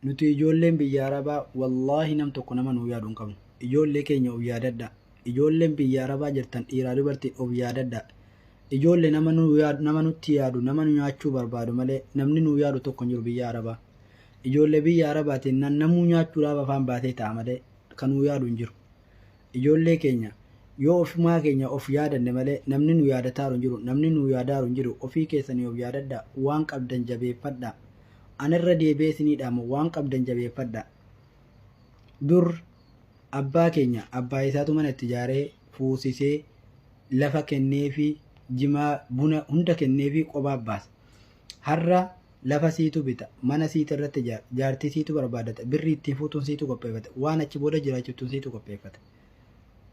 Nuti ijoolleen biyya Arabaa wallaahi nam tokko nama nuu yaadu hin qabnu. Ijoollee keenya of yaadadhaa. Ijoolleen biyya Arabaa jirtan dhiiraa dubartiin of yaadadhaa. Ijoollee nama nuu yaadu, nama nutti yaadu, nama nu nyaachuu barbaadu malee namni nuu yaadu tokko hin jiru biyya Arabaa. Ijoollee biyya Arabaatiin nan namuu nyaachuudhaaf afaan baatee ta'a malee kan nuu yaadu hin jiru. Ijoollee keenya yoo ofumaa keenya of yaadanne malee namni nu yaadataaru hin jiru, namni nu yaadaaru hin jiru. Ofii keessanii of yaadadhaa, waan qabdan jabeeffadhaa. Ani irra deebi'ee isinii dhaamu waan qabdan jabeeffadhaa. Dur abbaa keenya abbaa isaatu mana itti ijaaree fuusisee lafa kenneefi jimaa buna hunda kenneefi qobaa baasa. Har'a lafa siitu bita, mana siitu irratti ijaara, jaartii siitu barbaadata, birrii ittiin fuutuun siitu qopheeffata, waan achi booda jiraachiftuun siitu qopheeffata.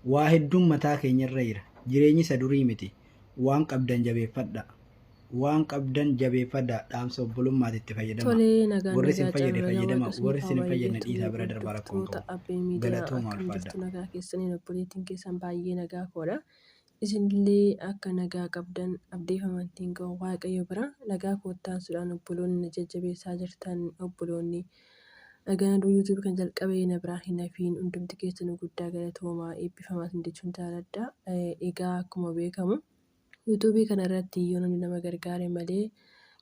Waa hedduun mataa keenya irra jira. Jireenyi isa durii miti. Waan qabdan jabeeffadhaa. Waan qabdan jabeeffadhaa. Dhaamsa obbolummaati itti fayyadamaa. Tolee nagaan Warri isin nagaa fayyade caalaa nagaa fayyadama, waaqa isiniif warri haa isin hin fayyadne baay'atu dhiisaa bira darbaa rakkoon hordoftoota qabu. Abbee Miidiyaa Galatoomaa akkam ulfaadhaa. jirtu nagaa keessaniin obboleettiin keessan baay'ee nagaa koodha. Isinillee akka nagaa qabdan abdiif amantiin qabu Waaqayyo bira nagaa koottaansuudhaan obboloonni na jajjabeessaa jirtan obboloonni nagaan aduu YouTube kan jalqabe na biraa hin hafiin hundumti keessanuu guddaa galatoomaa eebbifamaa isin jechuun jaaladha. Egaa akkuma beekamu YouTube kana irratti yoo namni nama gargaare malee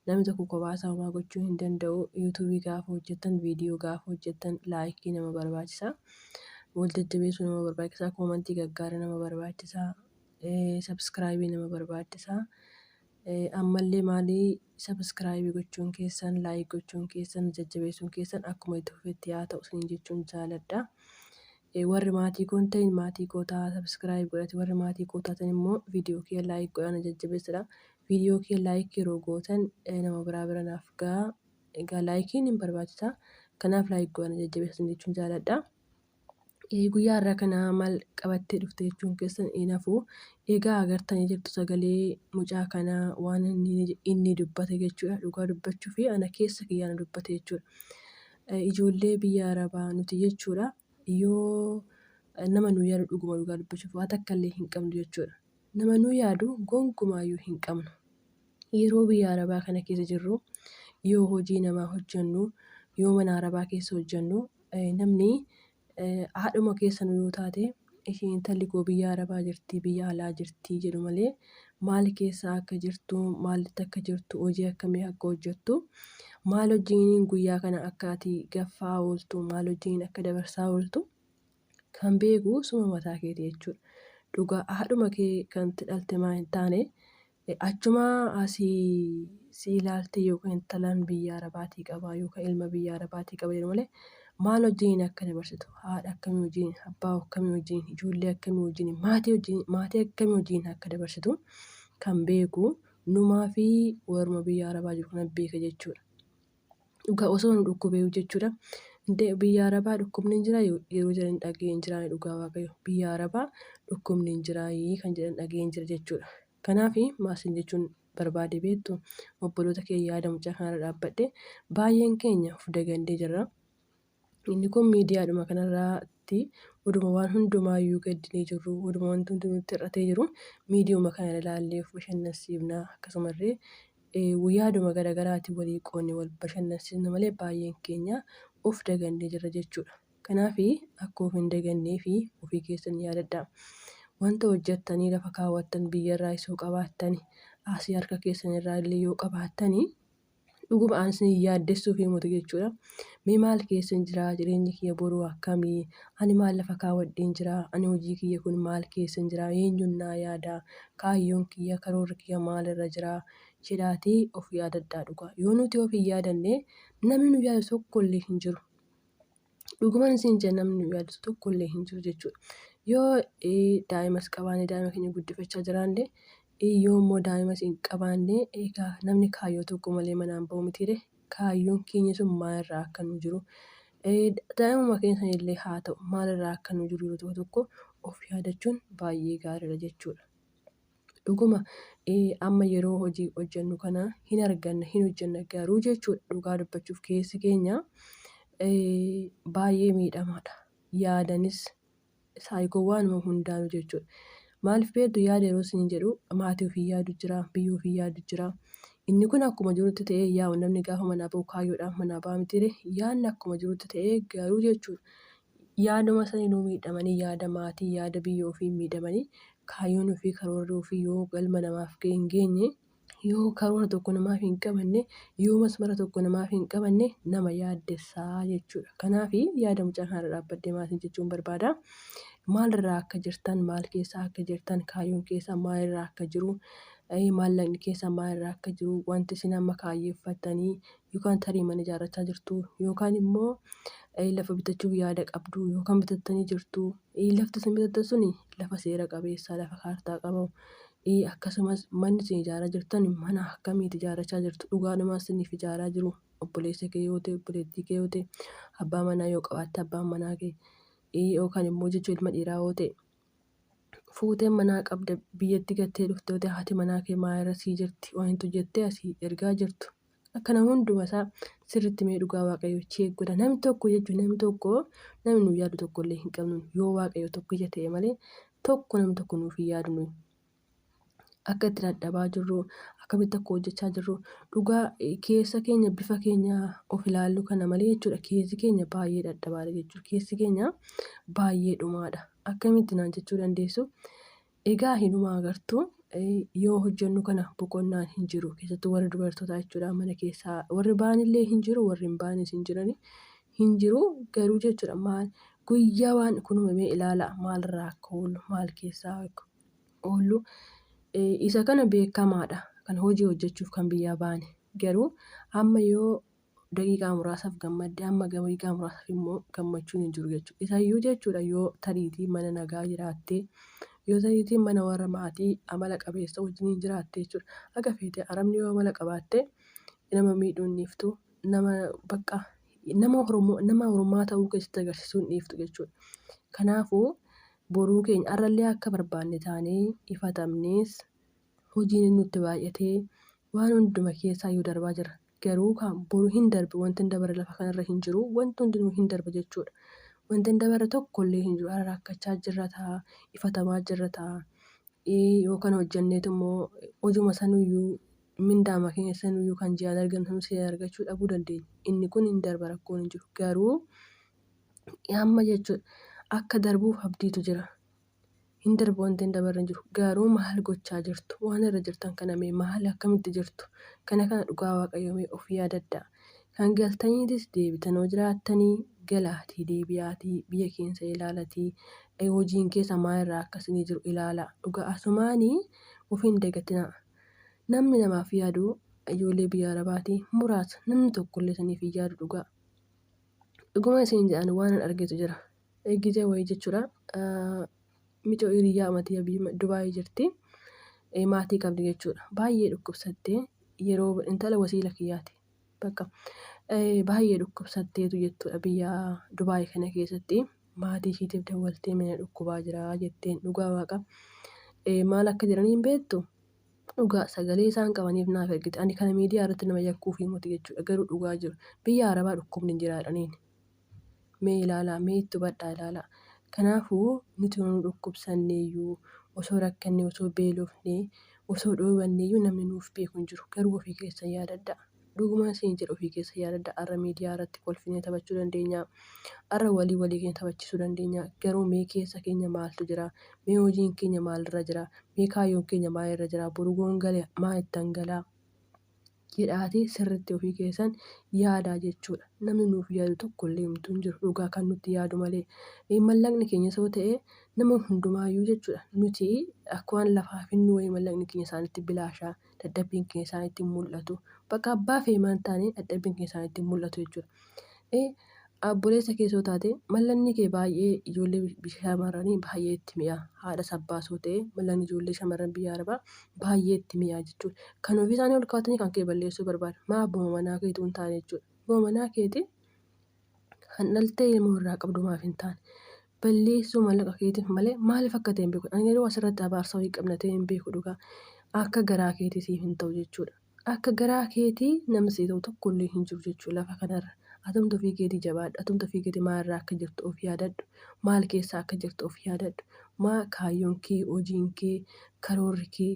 namni tokko kophaa isaa homaa gochuu hin danda'u. YouTube gaafa hojjettan, viidiyoo gaafa hojjettan laayikii nama barbaachisa. Wal jajjabeessuu nama barbaachisa. Koomantii gaggaarii nama barbaachisa. Sabskraayibii nama barbaachisa. Ammallee maalii sabskraayibii gochuun keessan, laayik gochuun keessan, jajjabeessuun keessan akkuma itti fufetti haa ta'u isiniin jechuun jaaladha. Warri maatii koo hin ta'in maatii koo ta'aa subscribe godhati warri maatii koo taatan immoo viidiyoo kiyya like godhaa na jajjabeessadha. Viidiyoo kiyya like yeroo gootan nama biraa bira naaf ga'a. Egaa laayikiin hin barbaachisa. Kanaaf like godhaa na jajjabeessan jechuun jaaladha. Guyyaa har'aa kana maal qabattee dhufte jechuun keessan hin hafu. Egaa agartanii jirtu sagalee mucaa kanaa waan inni dubbate jechuudha. Dhugaa dubbachuu fi ana keessa kiyyaan dubbate jechuudha. Ijoollee biyya Arabaa nuti jechuudha. Yoo nama nu yaadu dhuguma dhugaa dubbachuuf waa takka illee hin qabnu jechuudha. Nama nu yaadu gonkumaayyuu hin qabnu. Yeroo biyya Arabaa kana keessa jirru yoo hojii namaa hojjennu yoo mana Arabaa keessa hojjennu namni haadhuma keessa nu yoo taate isheen intalli koo biyya Arabaa jirti biyya alaa jirti jedhu malee maal keessa akka jirtu maalitti akka jirtu hojii akkamii akka hojjettu maal hojiin guyyaa kana akka ati gaffaa ooltu maal hojiin akka dabarsaa ooltu kan beeku suma mataa keeti jechuudha. Dhugaa haadhuma kee kan itti dhalte maa hin taane achumaa asii si ilaalte yookaan intalaan biyya Arabaatii qaba yookaan ilma biyya Arabaatii qaba jedhu malee maal hojiin akka dabarsitu haadha akkamii hojiin abbaa akkamii hojiin ijoollee akkamii hojiin maatii hojiin maatii akkamii hojiin akka dabarsitu kan beeku numaa fi warma biyya Arabaa jiru kana beeka jechuudha. Dhugaa osoo nu dhukkubeeyu jechuudha. Indee biyya Arabaa dhukkubni hin jiraa yeroo jedhan dhaga'een jira dhugaa Waaqayyo. Biyya Arabaa dhukkubni hin jiraa kan jedhan dhaga'een jira jechuudha. Kanaaf maasin jechuun barbaade beektu obboloota kee yaada mucaa kanarra dhaabbadhe baay'een keenya of dagannee jirra. Inni kun miidiyaadhuma kanarraatti oduma waan hundumaayyuu gaddinee jirru oduma wanti hundi nutti hir'atee jiru miidiyuma kana ilaallee of bashannansiifna akkasumallee yaaduma garaagaraatiin walii qoodne wal bashannansiisna malee baay'een keenya of dagannee jirra jechuudha. Kanaaf akka of hin dagannee fi ofii keessan yaadadhaa. Wanta hojjettanii lafa kaawwattan biyyarraa isoo qabaattani asii harka keessan irraa illee yoo qabaattani dhuguma an isin yaaddessuuf himutu jechuudha. Mee maal keessan jira jireenyi kiyya boruu akkamii ani maal lafa kaawwadheen jira ani hojii kiyya kun maal keessan jira eenyuun naa yaada kaayyoon kiyya karoorri kiyya maalirra jira jedhaatii of yaadadhaa dhugaa yoo nuti of hin yaadanne namni nu yaadu tokkollee hin jiru. Dhuguman isin jedha namni nu yaadatu tokkollee hin jiru jechuudha. Yoo daa'imas qabaanne daa'ima keenya guddifachaa jiraanne yoo immoo daa'imas hin qabaanne egaa namni kaayyoo tokko malee manaan bahu mitiire kaayyoon keenya sun maalirraa akka nu jiru daa'imuma keenya sanillee haa ta'u maalirraa akka nu jiru yeroo tokko tokko of yaadachuun baay'ee gaariidha jechuudha. Dhuguma amma yeroo hojii hojjennu kana hin arganna hin hojjenna garuu jechuudha dhugaa dubbachuuf keessi keenya baay'ee miidhamaadha. Yaadanis saayikoo waanuma hundaanuu jechuudha. Maaliif beektu yaada yeroo isin jedhu maatii ofii yaadu jira biyya ofii yaadu jira. Inni kun akkuma jirutti ta'ee yaa'u namni gaafa manaa bahu kaayyoodhaan manaa ba'a mitiire yaadni akkuma jirutti ta'ee garuu jechuudha. Yaaduma saniinuu miidhamanii yaada maatii yaada biyya ofii miidhamanii kaayyoon ofii karoorri ofii yoo galma namaaf hin geenye yoo karoora tokko namaaf hin qabanne yoo masmara tokko namaaf hin qabanne nama yaaddessaa jechuudha. Kanaaf yaada mucaa kanarra dhaabbadhee maatiin jechuun barbaada. Maalirraa akka jirtan maal keessa akka jirtan kaayyoon keessa maalirraa akka jiru maallaqni keessa maalirraa akka jiru wanti isin amma kaayyeeffattanii yookaan tarii mana ijaarrachaa jirtu yookaan immoo lafa bitachuuf yaada qabdu yookaan bitattanii jirtu lafti isin bitattan suni lafa seera qabeessa lafa kaartaa qabu akkasumas manni isin ijaaraa jirtan mana akkamiiti ijaarrachaa jirtu dhugaadhumaa isiniif ijaaraa jiru obboleessa kee yoo ta'e obboleettii kee yoo ta'e abbaa manaa yoo qabaatte abbaan manaa kee yookaan immoo jechuun ilma dhiiraa yoo ta'e fuutee manaa qabda biyyatti gattee dhufte yoo ta'e haati manaa kee maalirra sii jirti waan hojjettee asii ergaa jirtu. Akkana hunduma isaa sirriitti mee dhugaa waaqayyo cheek godha. Namni tokko jechuun namni tokko namni nu yaadu tokko illee hin qabnu yoo waaqayyo tokkicha ta'e malee tokko namni tokko nuuf hin yaadu nuyi. Akka itti dadhabaa jirru akkamitti akka hojjechaa jirru dhugaa keessa keenya bifa keenya of ilaallu kana malee jechuudha keessi keenya baay'ee dadhabaadha jechuudha keessi keenya baay'ee dhumaadha. Akkamitti naan jechuu dandeessu? Egaa hinuma agartuu yoo hojjennu kana boqonnaan hin jiru keessattuu warri dubartootaa jechuudha mana keessaa warri ba'anillee hin jiru warri hin baanes hin jirani hin jiru garuu jechuudha maal guyyaa waan kun uumamee ilaala maalirraa akka oollu maal keessaa akka oollu isa kana beekamaadha kan hojii hojjechuuf kan biyyaa baane garuu amma yoo daqiiqaa muraasaaf gammadde amma daqiiqaa muraasaaf immoo gammachuun hin jiru jechuudha. Isayyuu jechuudha yoo tariitii mana nagaa jiraattee yoo tariitii mana warra maatii amala qabeessa wajjin jiraatte jechuudha. Akka feete arabni yoo amala qabaatte nama miidhuu hin dhiiftu nama bakka nama Oromoo nama Oromaa ta'uu keessatti agarsiisuu hin dhiiftu jechuudha. Kanaafuu boruu keenya har'allee akka barbaanne taanee ifatamnees hojiin nutti baay'atee waan hunduma keessaa iyyuu darbaa jira. Garuu kan boru hin darbe wanti hin dabarre lafa kanarra hin jiru wanti hundinuu hin darba jechuudha. Wanti hin dabarre tokkollee hin jiru. Har'a rakkachaa jirra ta'a, ifatamaa jirra ta'a. Yookaan hojjenneetu immoo hojuma sanuyyuu mindaama keenya sanuyyuu kan ji'aan argannu seeraan argachuu dhabuu dandeenya. Inni kun hin darba rakkoon hin jiru. Garuu amma jechuudha akka darbuuf abdiitu jira. Hin darbu wanti hin dabarre hin jiru. Garuu maal gochaa jirtu? Waan irra jirtan kana mee maal akkamitti jirtu? Kana kana dhugaa waaqayyoo mee of yaadadhaa. Kan galtaniitis deebitan hoo jiraattanii galaatii deebi'aatii biyya keessa ilaalatii hojiin keessa maalirraa akka isinii jiru ilaalaa. Dhugaa asumaanii of hin dagatinaa. Namni namaaf yaadu ijoollee biyya Arabaatii muraasa namni tokkollee isiniif hin yaadu dhugaa. Dhuguma isin jedhan waan an argetu jira. Gizee wayii jechuudha. Micoo hiriyyaa amatii biyya Dubaayii jirti. Maatii qabdi jechuudha. Baay'ee dhukkubsattee yeroo intala wasiila kiyyaati. Bakka baay'ee dhukkubsatteetu jechuudha biyya Dubaayii kana keessatti maatii ishiitiif dawwaltee mana dhukkubaa jira jetteen dhugaa waaqa. Maal akka jedhanii hin beektu? Dhugaa sagalee isaan qabaniif naaf ergite. Ani kana miidiyaa irratti nama yakkuuf himuti jechuudha. Garuu dhugaa jiru. Biyya Arabaa dhukkubni hin jira jedhaniin. Mee ilaalaa, mee itti hubadhaa ilaalaa. Kanaafuu nuti yoo nu dhukkubsanneeyyuu osoo rakkannee osoo beelofnee osoo dhoobannee namni nuuf beeku hin jiru. Garuu ofii keessan yaadadhaa. Dhugumaan isin jedha ofii keessan yaadadhaa. Har'a miidiyaa irratti kolfinee taphachuu dandeenya. Har'a walii walii keenya taphachiisuu dandeenya. Garuu mee keessa keenya maaltu jira? Mee hojiin keenya maalirra jira? Mee kaayyoon keenya maalirra jira? Boru goon gale maa ittan galaa? Jedhaatii sirriitti ofii keessan yaadaa jechuudha. Namni nuuf yaadu tokkollee homtuu hin jiru. Dhugaa kan nutti yaadu malee. Mallaqni keenyas yoo ta'e nama hundumaayyuu jechuudha. Nuti akka waan lafaa finnu wayii mallaqni keenya isaanitti bilaashaa dadhabbiin keenya isaanitti hin mul'atu. Bakka abbaa feemaan taane dadhabbiin keenya isaanitti hin mul'atu jechuudha. Obboleessa kee yoo taate mallaqni kee baay'ee ijoollee shamarranii baay'ee itti mi'a. Haadhas abbaas yoo ta'e mallaqni ijoollee shamarran biyya Arabaa baay'ee itti mi'a jechuudha. Kan ofii isaanii ol kaa'atanii kan kee balleessuu barbaadu. Maa abbuma manaa keetuu hin taane jechuudha. Abbuma manaa keetii kan dhaltee ilmoo irraa qabdu maaf hin taane? Balleessuu mallaqa keetiif malee maaliif akka ta'e hin beeku. Ani yeroo asirratti abaarsa wayii qabna ta'e hin beeku dhugaa. Akka garaa keetii siif hin ta'u jechuudha. Akka garaa keetii namni sii ta'u tokkollee hin jiru jechuudha lafa kanarra. Atumti ofii keetii jabaadhu. Atumti ofii keetii maalirraa akka jirtu of yaadadhu. Maal keessa akka jirtu of yaadadhu. Maa kaayyoon kee, hojiin kee, karoorri kee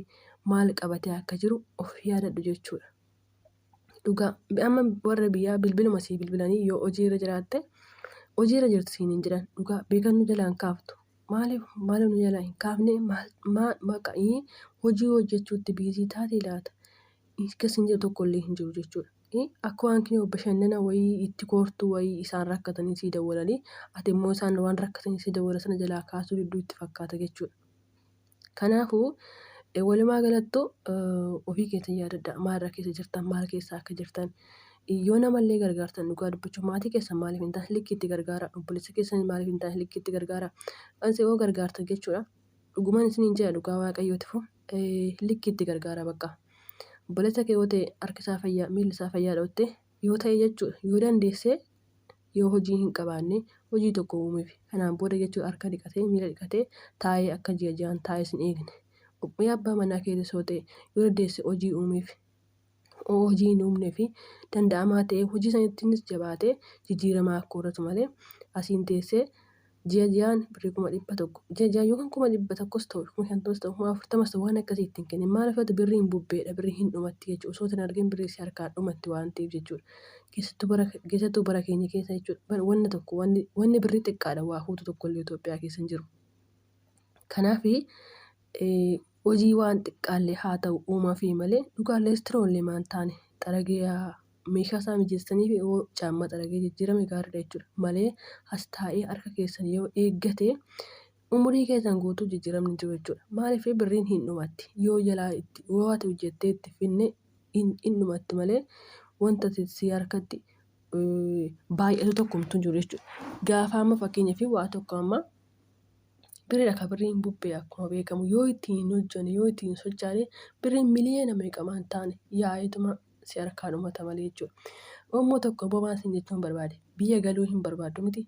maal qabatee akka jiru of yaadadhu jechuudha. Dhugaa amma warra biyyaa bilbiluma sii bilbilanii yoo hojii irra jiraatte hojii irra jirtu siin hin jedhan. Dhugaa beekan nu jalaa hin kaaftu. Maaliif maaliif nu jalaa hin kaafne? Maal maqaa hojii hojjechuutti busy taate laata? Akkas hin jedhu tokkollee hin jiru jechuudha. Akka waan kinoo bashannana wayii itti koortuu wayii isaan rakkatanii sii dawwalanii, ati immoo isaan waan rakkatanii sii dawwala sana jalaa kaasuu didduu itti fakkaata jechuudha. Kanaafuu walumaa galattu ofii keessan yaadadhaa, maalirra keessa jirtan, maal keessa akka jirtan. Yoo namallee gargaartan, dhugaa dubbachuuf, maatii keessan maaliif hin taane likkiitti gargaara, obboleessa keessan maaliif hin taane likkiitti gargaara. Ansi yoo gargaartan jechuudha, dhugumaan isiniin jedha, dhugaa Waaqayyootifu likkiitti gargaara bakka. Obboleessa kee yoo ta'e, harki isaa fayyaa, miilli isaa fayyaa dho'otte yoo ta'e jechuudha, yoo dandeesse, yoo hojii hin qabaanne hojii tokko uumeef kanaan booda jechuudha, harka dhiqatee miila dhiqatee taa'ee akka ji'a ji'aan taa'ee sin eegne. Yoo abbaa manaa keetis yoo ta'e, yoo dandeesse hojii uumeef. Hojii hin uumnee fi danda'amaa ta'e hojii sanittiinis jabaatee jijjiiramaa akka horatu malee, asiin teessee ji'a ji'aan birrii 100,000, ji'a ji'aan yookaan 100,000s ta'u, 50,000s ta'u, 40,000s ta'u, waan akkasii ittiin kenne. Maaliif ati birriin bubbeedha, birrii hin dhumatti jechuudha. Osoo hin argin birrii si harkaa dhumatti waan ta'eef jechuudha. Keessattuu bara keenya keessa jechuudha, wanna tokko wanni birrii xiqqaadha waa huutu tokkollee Itoophiyaa keessa hin jiru. Kanaaf hojii waan xiqqaallee haa ta'u uumaa fi malee, dhugaa leestiroollee maan taane xaragee meeshaa isaa mijeessanii fi yoo caammaa xaragee jijjiirame gaariidha jechuudha. Malee as taa'ee harka keessan yoo eeggate umurii keessan guutuu jijjiiramni jiru jechuudha. Maaliif birriin hin dhumatti, yoo jalaa itti yoo ati hojjettee itti finne hin dhumatti malee wanta si harkatti baay'atu tokkomtu hin jiru jechuudha. Gaafa amma fakkeenyaaf waa tokko amma birriidha ka birriin bubbee akkuma beekamu, yoo ittiin hin hojjenne, yoo ittiin hin sochaane, birriin miliyoona meeqamaan taane yaa'eetuma si harkaa dhumata malee jechuudha. Immoo tokko bobaan sin jechuun barbaade, biyya galuu hin barbaaddu miti,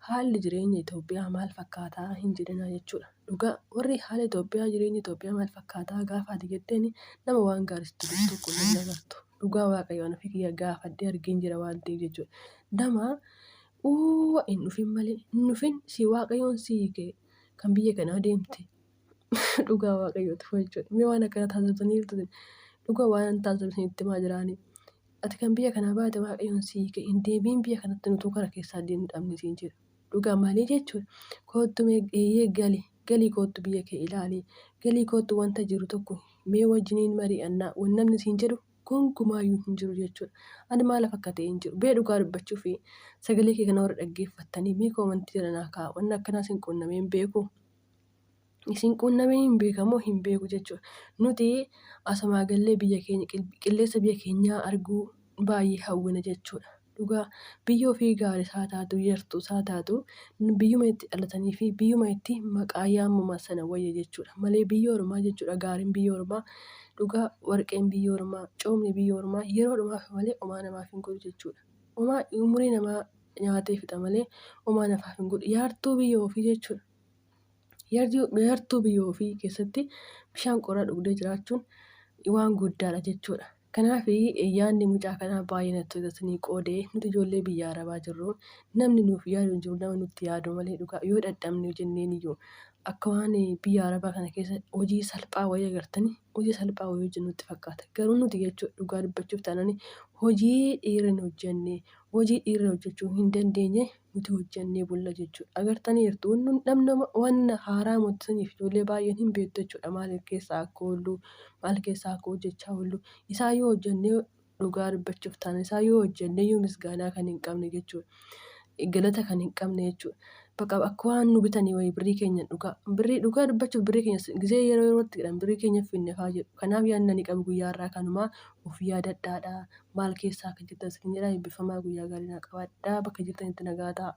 haalli jireenya Itoophiyaa maal fakkaataa hin jedhinaa jechuudha. Dhugaa warri haala Itoophiyaa, jireenya Itoophiyaa maal fakkaataa gaafa ati jetteen nama waan gaarii sitti dubbatu tokko illee hin agartu. Dhugaa Waaqayyoon ofii kiyya gaafadhee argeen jira waan ta'eef jechuudha. Nama uwwa hin dhufin malee, hin dhufin si Waaqayyoon si hiike kan biyya kanaa deemte, dhugaa Waaqayyooti jechuudha. Mee waan akkana taasisaniirtu, dhugaa waan taasisanitti himaa jiraanii. Ati kan biyya kanaa baate Waaqayyoon si hiike, hin deebiin biyya kanatti, nutuu kara keessaa deemnu dhabne siin jedhu. Dhugaa malee jechuudha. Kootu mee eeyyee gali galii, koottu biyya kee ilaali, galii koottu, wanta jiru tokko mee wajjiniin mari'annaa wan namni siin jedhu gonkumaayyuu hin jiru jechuudha. Ani maaliif akka ta'e hin jiru. Bee dhugaa dubbachuu fi sagalee kee kana warra dhaggeeffattanii mee comment jala naa kaa'a. Wanni akkanaa isin quunnamee hin beeku. Isin quunnamee hin beekamoo hin beeku jechuudha. Nuti asumaa gallee biyya keenya, qilleensa biyya keenyaa arguu baay'ee hawwina jechuudha. Dhugaa biyya ofii gaarii isaa taatu, yartuu isaa taatu, biyyuma itti dhalatanii fi biyyuma itti maqaa yaamaman sana wayya jechuudha. Malee biyya ormaa jechuudha, gaariin biyya ormaa, dhugaa warqeen biyya ormaa, coomni biyya ormaa yeroo dhumaaf malee homaa namaaf hin godhu jechuudha. Homaa umurii namaa nyaatee fixa malee homaa nafaaf hin godhu. Yaartuu biyya ofii jechuudha. Yartuu biyya ofii keessatti bishaan qorraa dhugdee jiraachuun waan guddaadha jechuudha. Kanaaf yaadni mucaa kanaa baay'ee natti tola isinii qoodee. Nuti ijoollee biyya arabaa jirru, namni nuuf yaadu hin jiru, nama nutti yaadu malee. Dhugaa yoo dadhabne jenneen iyyuu akka waan biyya arabaa kana keessa hojii salphaa wayii agartanii hojii salphaa wayii hojjennu nutti fakkaata. Garuu nuti jechuudha, dhugaa dubbachuuf taanaan, hojii dhiirri hin hojjenne, hojii dhiirri hojjechuu hin dandeenye nuti hojjennee bulla jechuudha. Agartaniirtu, namni waan haaraa mootisaniif ijoollee baay'een hin beektu jechuudha. Maal keessaa akka oollu, maal keessaa akka hojjechaa oollu, isaa yoo hojjennee, dhugaa dubbachuuf taana, isaa yoo hojjennee yoo misgaanaa kan hin qabne jechuudha. Galata kan hin qabne jechuudha. Bakka akka waan nu bitanii wayii birrii keenya, dhugaa birrii, dhugaa dubbachuuf, birrii keenya gisee yeroo yerootti jedhan birrii keenya finne fa'aa jedhu. Kanaaf yaadni ani qabu guyyaa irraa kanumaa, of yaadadhaadha. Maal keessaa akka jirtan isin jedha. Eebbifamaa, guyyaa gaarii naa qabaadhaa, bakka jirtanitti nagaa ta'a.